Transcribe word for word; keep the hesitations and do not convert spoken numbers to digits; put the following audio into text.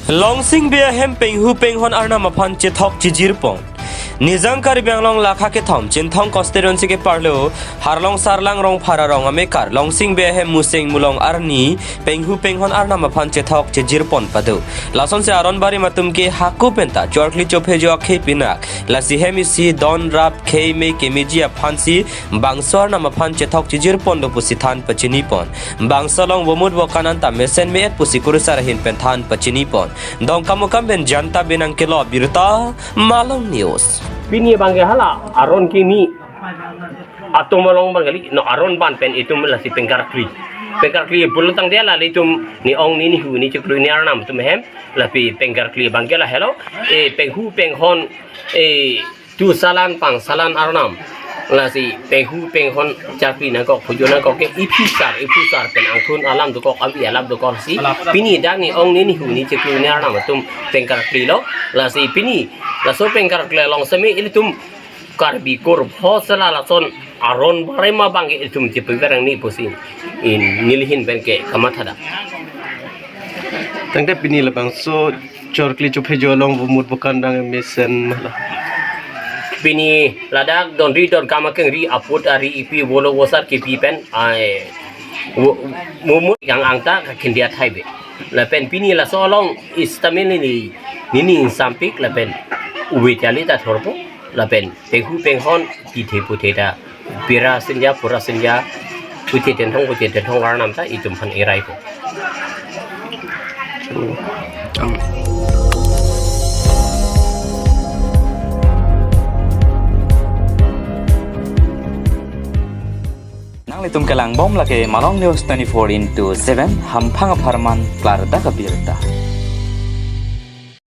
Longsing Bey ahem penghu penghon arnam aphan chethok chijirpon. Nijang Karbi Anglong lakha kethom Chinthong constituency keparlo Harlong Sarlang Rongphar arong amekar Longsing Bey ahem museng mulong arni penghu penghon arnam aphan chethok chijirpon pado. Lasonsi aron barim atum ke hako penta chorkli chophejo akhei pinak, lasi hem isi don rap khei mei kemeji aphansi bangso arnam aphan chethok chijirpon do pusi than pachinipon. Bangso along bomut bokan anta mesen me-et pusi kurusar ahin pen than pachinipon. Dongkamukam pen Janta Binang Kelo birta, Malong News. Pini abangke hala aron kimi atum along abangke kali, no aron ban pen itum lasi pengkarkli. Pengkarkli pulo tangte la itum ni ong ni nihu ni chiklo ni arnam atum ahem lapen pengkarkli abangke la helo. E penghu penghon e tu salan pang salan arnam. Lasi penghu penghon charkli nangkok phujo nangkok ke iphusar iphusar pen angthun alam dokok abi alam dokok si. Pini dak ni ong ni nihu ni chiklo ni arnam atum pengkarklilo. Lasi pini laso pengkarkli along semi ilitum Karbi kur pho sela lason aron barim abangke itum chipi berang ni pusi in nelihin pen ke kamathada. Tangte pini labangso chorkli chophejo along bomut bokan dang mesen mala. Pini ladak donri donkam akengri aput ari ipi volo vosar kipi pen ai wo-, bomut yang angta kakhindia thaibe. Lapen pini laso along istamil ni nini sampik lapen uwe chali ta thorpo lapen penghu penghon pithe puthe ta pira sinja pura sinja puthe tenthong puthe tenthong arnam ta itum aphan iraipo. Nanglitum kelangbom lake Malong News twenty-four into seven, hamphang apharman klardak abirta.